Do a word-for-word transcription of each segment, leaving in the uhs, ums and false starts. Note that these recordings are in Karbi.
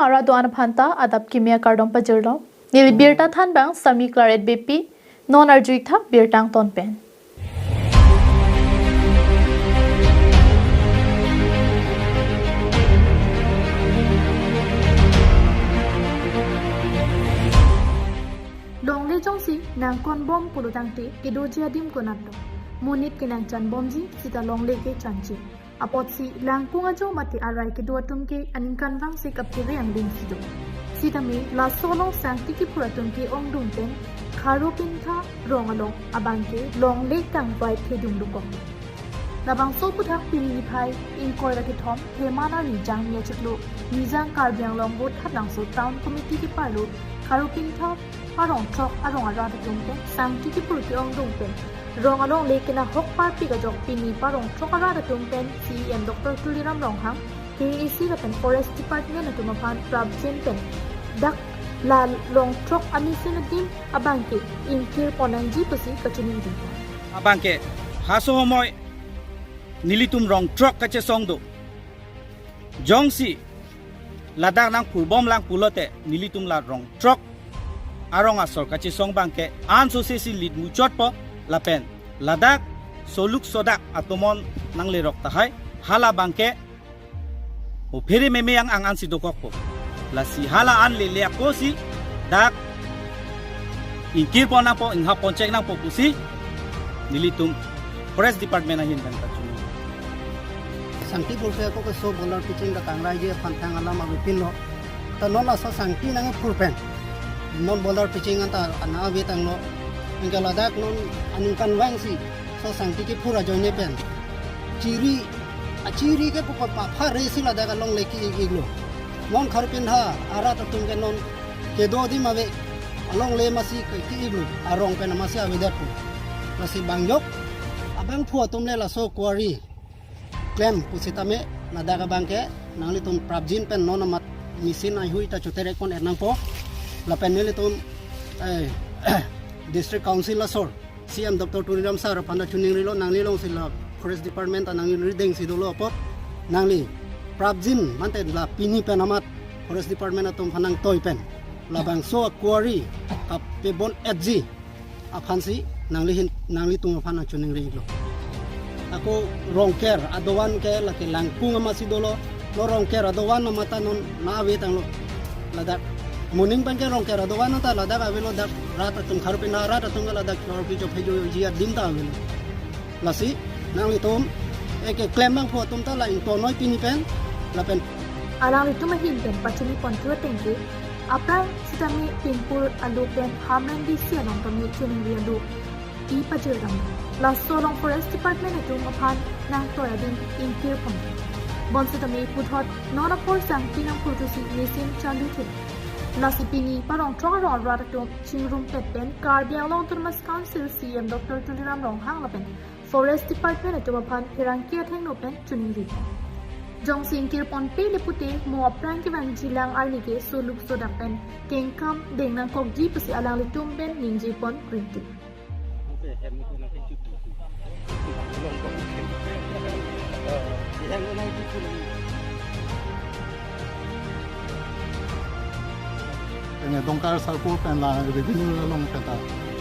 Arat do-an aphanta adap kimi akardom pajirlo. Neli birta thanbang Sami Claret Beypi, non arjuithak birta angton pen. Longle jongsi nangkonbom pulo tangte kedoji adim konatlo. Monit ke nangchanbomji sita longle ke chanji. Apotsi langkung ajo mate arai kedo atum ke aningkanvang si kaphere angdeng si do. Sitame laso along sangti kiphur atum ke ongdung pen Kharopintha rong along abang ke longle kangvai thedung dokok. Labangso aphuthak pini niphai ingkoi ra kethom Hemana Nijang Niachiklo Nijang Karbi Anglong Vothatlangso Town Committee keparlo Kharopintha parong throk arong arat atum pen sangti kiphur ke-ongdung pen rong alongle kenahok parpik ajok pini parong throk arat atum pen C E M Doctor Tuliram Ronghang, K A A C lapen Forest Department atum aphan prapjin pen dak la rong throk amesen adim abang ke ingkir pon nangji pusi kachiningri. Abang ke haso homoi nelitum rong throk kachesong do. Jongsi ladak nangphurbom lang pulote nelitum la rong throk arong asor kachesong abang ke anso sesi lit muchotpo lapen ladak soluk sodak atomon nanglerok tahai hala abang ke ophere meme yang ang ansi dokokpo. Lasi hala an lele ako si dak ingkir pon nangpo, inghap pon chek nangpo pusi nelitum Forest Department ahin pen kachiningri. Sangti purpe ako ke so boulder pitching ta kangrai je aphan thang alam avepinlo. Ta non laso sangti nangphur pen non boulder pitching anta ana avetanglo. Ingke ladak non aningkanvang si so sangti kiphur ajoine pen chiri, achiri ke pupa pa pha re si ladak alongle ki-ik-iklo. Non Kharopintha arat atum ke non kedo adim ave, alongle masi ke ki-iklo, arong pen masi avedet pu. Lasi bang jok abangphu atum le laso quarry klem pusitame ladak abang ke nanglitum prapjin pen non amat machine ahui ta choterek pon-et nangpo. Lapen nelitum, eh, District Council asor C E M Doctor Tuliram sir aphan ta chiningrilo, nangli alongsi la Forest Department ta nangli rideng si dolo apot nangli prapjin mante la pini pen amat Forest Department atum aphan nangtoi pen labangso quarry kapebon-etji aphansi nangli hin, nanglitum aphan nangchiningrilo. Ako Rongker adovan ke lake langkung amasi dolo. Non Rongker adovan amat ta non na avetanglo. Ladak moning pen ke Rongker adovan ta ladak avelo, dak rat atum, Kharopintha rat atum ke ladak chor pi chophejoji adim ta avelo. Lasi nanglitum eke klem bangphu atum ta la ingtonnoi pini pen lapen. Alanglitum ahin pen pachini pon thu ateng ke aphrang sitame Pinpur alo pen Hamren D C along tame chiningri alo pi pajir dam. Laso along Forest Department atum aphan nangtoi adim ingkir pon. Bonsitame puthot non apor sangti nangphurthusi mesen chanduthu. Lasi pini parong throk arong arat atum chingrumpet pen Karbi Anglong Autonomous Council C E M Doctor Tuliram Ronghang lapen Forest Department atum aphan pherangke athengno pen chiningri. Jongsi ingkir ponpe le pute mo aphrang kevangji lang arni ke soluk sodak pen kengkam deng nangkokji pusi alanglitum pen ningje pon krinti. Ene Dongkar Sarpur pen la revenue along pen ta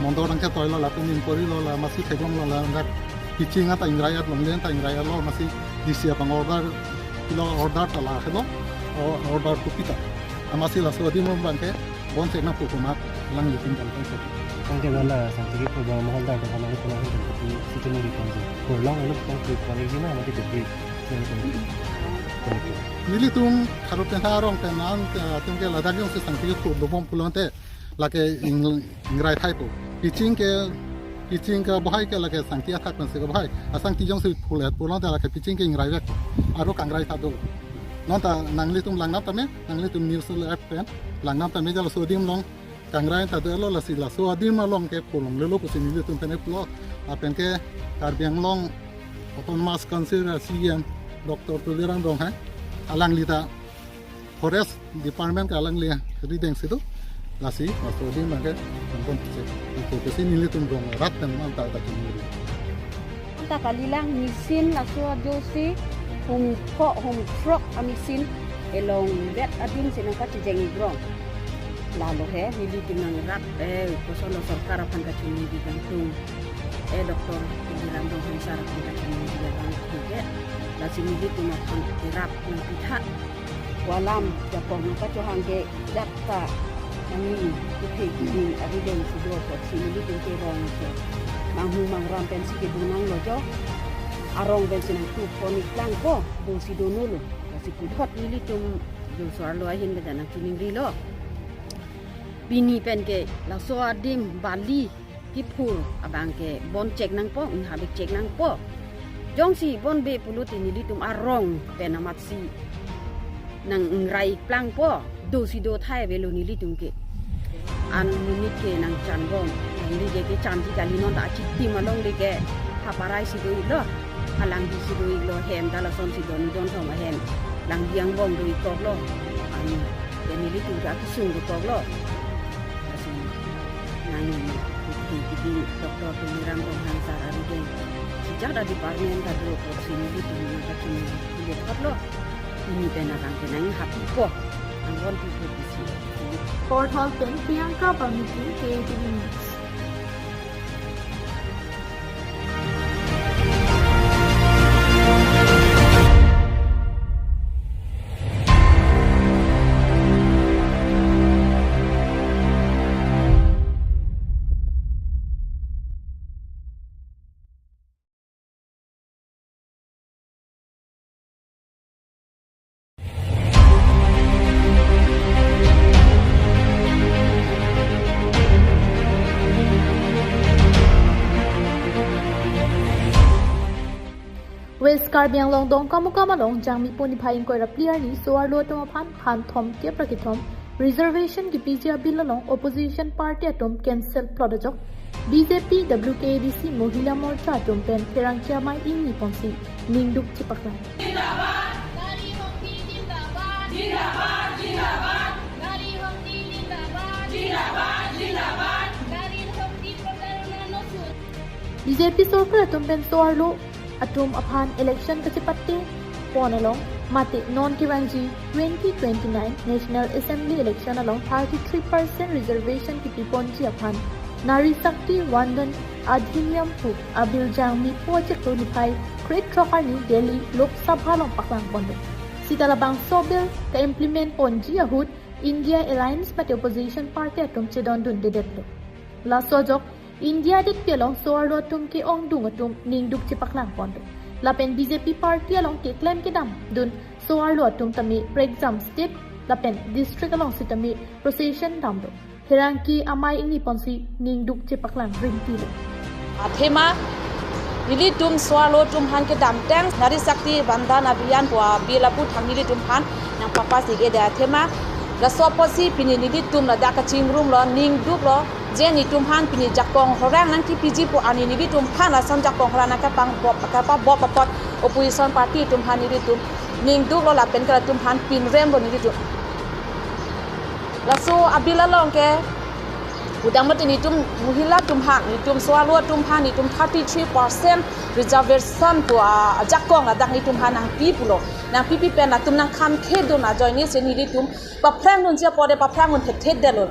mondol rang ketoilo, lapen inquiry lo, la masi theklonglo, la dak pitching anta ingrai-et, longle anta ingrai-etlo, masi D C abang order pilo, order ta lahelo, o-, order kopi ta. Amasi laso adim abang ke bon chek nangpo pu amat alanglitum dal kan chek. Tangte la sangti kiphur abang mohol dar abang nangli puna hin kopi si chiningri ponji. Kurlong anu tang klik ponji na mati kopi. Nelitum Kharopintha arong pen an, eh, atum ke ladak jongsi sangti kiphur dobom pulote lake ing-, ingrai thaipo. Pitching ke, pitching ke bohai ke lake sangti athak pensi ke bohai. Asangti jongsi phurlo pulote lake pitching ke ingraivek. Aro kangrai tha do. Non ta nanglitum langnam tame, nanglitum news le app pen langnam tame, jala laso adim along kangrai ta dolo, lasi laso adim along ke phurlonglelo pusi nelitum pen pulo. Lapen ke Karbi Anglong Autonomous Council C E M Doctor Tuliram Ronghang, alangli ta Forest Department ke alangli rideng si do. Lasi laso adim abang ke nangpon pusi, nangpon pusi nelitum rong arat nang manta ta chiningri. Anta kalilang machine laso ajoksi hum pho hum throk amachine Elong vet adim si nangkachijeng igrong. Lalo he, nelitum nangrap, eh, kosonlo sorkar aphan kachiningri kangtung. Eh, Doctor Tuliram Ronghang sir aphan kachiningri abang ke. Lasi nelitum aphan kerap nangpitha. Walam, jakong nangkachohang ke, dak ta, nangli, kuthe kiding, arideng si do apotsi nelitum ke rong ke. Manghu mangram pensi kedun nanglo jo. Arong pensi nangtup pon iklangpo, do si do nolo. Lasi puthot nelitum, jo so-arlo ahin beda nangchiningrilo. Pini pen ke laso adim bali kiphur abang ke bon chek nangpo, inghabek chek nangpo. Jongsi bonbe pulote nelitum arong pen amatsi nang ingrai plangpo, do si do thai avelo nelitum ke. An monit ke nangchanbom, alangli ke kechanji kali, non ta achitim alongle ke haparai si do-iklo, alangli si do-iklo, hem ta lasonsi don don thom ahem, langbi angbong do-ikkoklo, an, ya nelitum ke akesung dokoklo. Lasi nangli kuthe kiding Doctor Tuliram Ronghang sir arideng sijak da department ta do apotsi nelitum nangkachini kile thotlo. Pini pen abang ke nanghapipo, nangvonpipo pusi. Port Hall pen Priyanka Balmiki, K A T V News. West Karbi Anglong Dongkamukam along Jangmipo niphai ingkoi ra phli arni so-arlo atum aphan phan thomkep ra kethom reservation kipiji abill along opposition party atum cancel plot ajok B J P W K A D C Mohila Morcha atum pen pherangke amei ingni ponsi ningduk chepaklang. Nari Hongki zindabad. Zindabad, zindabad. Nari Hongki zindabad. Zindabad, zindabad. Nari Hongki protarona nosun. B J P sorkar atum pen so-arlo atum aphan election kachepate pon along mate non kevangji twenty twenty-nine National Assembly election along thirty-three percent reservation kipi ponji aphan Nari Shakti Vandan Adhiniyam pu abill Jangmipo achiklo niphai krethrok arni Delhi Lok Sabha along paklang ponlo. Sita labangso bill ka-implement ponji ahut India Alliance mate opposition party atum chedondundedetlo. Laso ajok India adetpi along so-arlo atum ke-ongdung atum ningduk chepaklang ponlo. Lapen B J P party along keklem kedamdun so-arlo atum tame prekjam state lapen district along sitame procession damlo. Pherangke amei ingni ponsi ningduk chepaklang ringtilo. Athema nelitum so-arlo atum aphan kedamtang Nari Shakti Vandan Abhiyan pu abill aputhak nelitum aphan nangpapas-ik-edet athema, laso apotsi pini nelitum ladak kachingrumlo, ningduklo, je nelitum aphan pini jakong horang nangkipiji pu arni nelitum aphan lason jakong horang nangkapang bop, kapabop apot opposition party atum aphan nelitum ningduklo lapen ke latum aphan pinremlo nelitum. Laso abill along ke pudam mate nelitum mohila atum aphan, nelitum so-arlo atum aphan, nelitum thirty-three percent reservation pu a-, ajakong ladak nelitum aphan nangpi pulo. Nangpipi pen latum nangkhamkhedun ajoine si nelitum paphrangdunji apot de paphrangdun thekthedetlo.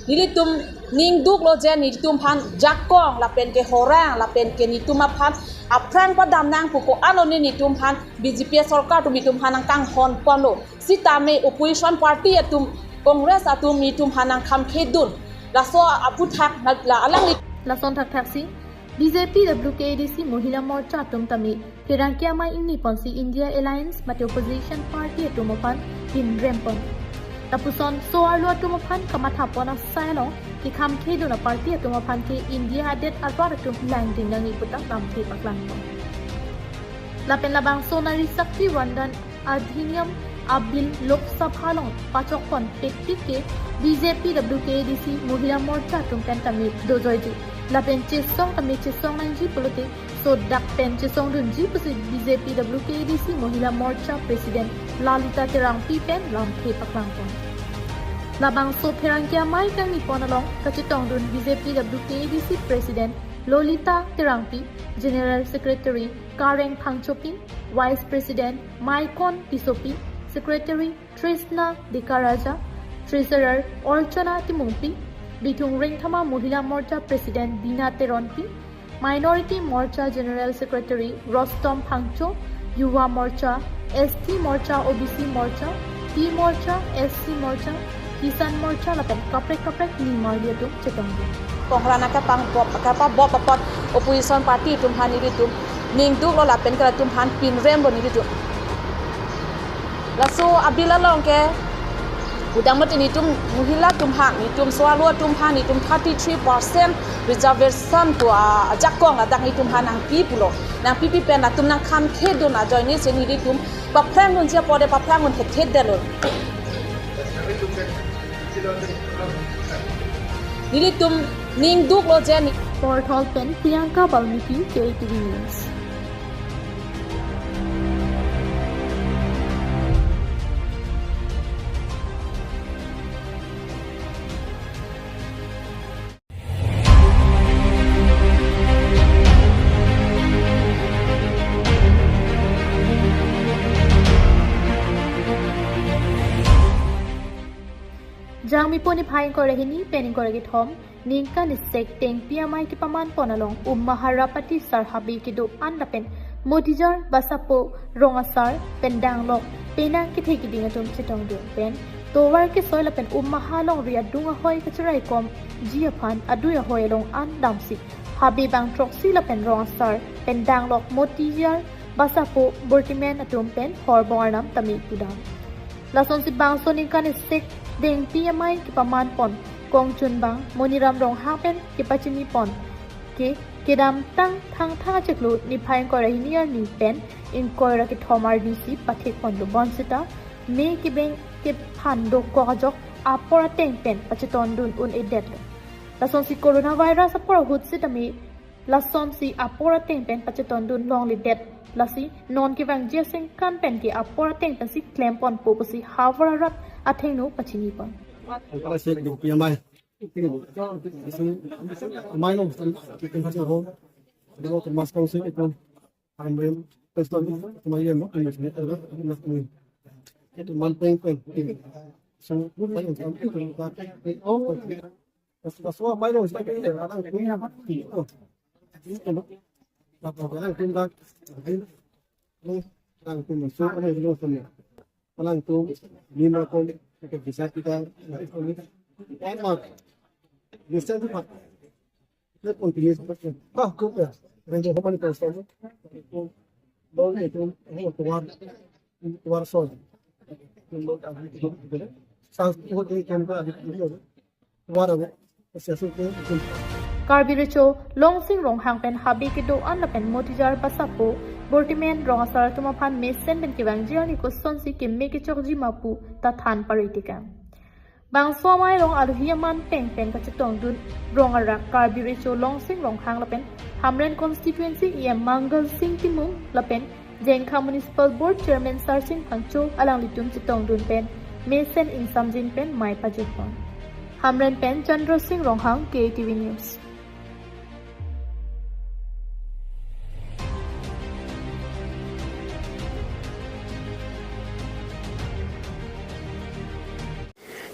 Nelitum ningduklo je nelitum aphan jakong lapen ke horang lapen ke nelitum aphan aphrang padam nang pu ko-an lone nelitum aphan B J P sorkar atum nelitum aphan nangkanghon ponlo. Sitame opposition party atum, Congress atum nelitum aphan nangkhamkhedun. Laso aputhak na la alangli. Lason thakthaksi B J P W K A D C Mohila Morcha atum tame pherangke amei ingni ponsi India Alliance mate opposition party atum aphan pinrem pon. Lapuson so-arlo atum aphan kamatha pon asai along kekhamkhedun aparty atum aphan ke India adet arat atum langding nangji puta lamthe paklang pon. Lapen labangso Nari Shakti Vandan Adhiniyam abill Lok Sabha along pachok pon pektik ke B J P W K A D C Mohila Morcha atum pen tame dojoiji. Lapen chesong tame chesong nangji pulote sodak pen chesongdunji pusi B J P W K A D C Mohila Morcha President Lalita Terangpi pen lamthe paklang pon. Labangso pherangke amei kangni pon along kachetongdun B J P W K A D C President Lolita Terangpi, General Secretary Kareng Phangchopi, Vice President Maikon Tissopi, Secretary Trishna Dekaraja, Treasurer Orchana Timungpi, Bithung Rengthama Mohila Morcha President Bina Teronpi, Minority Morcha General Secretary Rostom Phangcho, Yuva Morcha, S T Morcha, O B C Morcha, Tea Morcha, S C Morcha, Kisan Morcha lapen kaprek kaprek nimarli atum chetongdun. Kongrana kapang bop, kapabop apot opposition party atum aphan nelitum ningduklo lapen kalatum aphan pinremlo nelitum. Laso a-bill along ke udang mati nelitum mohila atum aphan, nelitum so-alo atum aphan, nelitum thirty-three percent reservation pu a-, ajakong ladak nelitum aphan nangpi pulo. Nangpipi pen latum nangkhamkhedun ajoine si nelitum paphrangdunji apot de paphrangdun khethe detlo. Nelitum ningduklo je ni. Porthol pen Priyanka Balmiki, K T V News. Jangmi pu niphai ingkoi ra hini pen ingkoi ra kethom ningkan isi Tengpi Amei kepaman pon along Ummaha Rapati asar habe kedo-an lapen Motijar Basapo rong asar pen danglok penang kethe kiding atum chetongdun pen tovar kesoi lapen Ummaha longri adung ahoi kacheraikomji aphan adui ahoi along an damsi habe bang throksi lapen rong asar pen danglok Motijar Basapo bortimen atum pen horbong arnam tame pudam. Lasonsi bangso ningkan isi Tengpi Amei kepaman pon kongchunbang Moniram Ronghang pen kepachini pon ke kedamtang Thangthang achiklo niphai ingkoi ra hini arni pen ingkoi ra kethom arni si pathek ponlo bonsita me kebeng kephan dokok ajok apor ateng pen pachetongdun un-edetlo. Lasonsi coronavirus apor ahut sitame lasonsi apor ateng pen pachetongdun longledet. Lasi non kevangji asengkan pen ke apor ateng pensi klem ponpo pusi havar arat athengno pachini pon. Angkala sek Tengpi Amei. Amei lo, kita hati ho. Dia ke mas kau sih itu. Ambil pistol itu, cuma yang mau ambil sini, ada, ada, ada. Itu manteng pen. So, oh, pas, pas, oh, Amei lo, saya kira ada, ada, ada. Apa, apa, ada, ada. Alangtum so, alangtum so. Alangtum lima kali kita bisa kita, emak. Bisa tu, Pak. Dia pun pilih seperti, ah, kau ya. Raja Homan kau sama. Bau itu, oh, keluar, keluar sol. Sang itu dia kan ada, ada. Karbi Recho Longsing Ronghang pen habe kedo-an lapen Motijar Basapo bortimen rong asar atum aphan mesen pen kevangji arni kosonsi keme kechokji ma pu ta than paritikang. Bangso amei along alohi aman peng pen kachetongdun rong arak Karbi Recho Longsing Ronghang lapen Hamren constituency E M Mangal Sing Timung lapen Jengkha Municipal Board Chairman Sarsing Phangcho alanglitum chetongdun pen mesen ingsamjin pen mei pajutpon. Hamren pen Chandra Singh Ronghang, K T V News.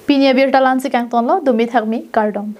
Pini abirta la-ansi kangtonlo, dumi thakmi, kardom.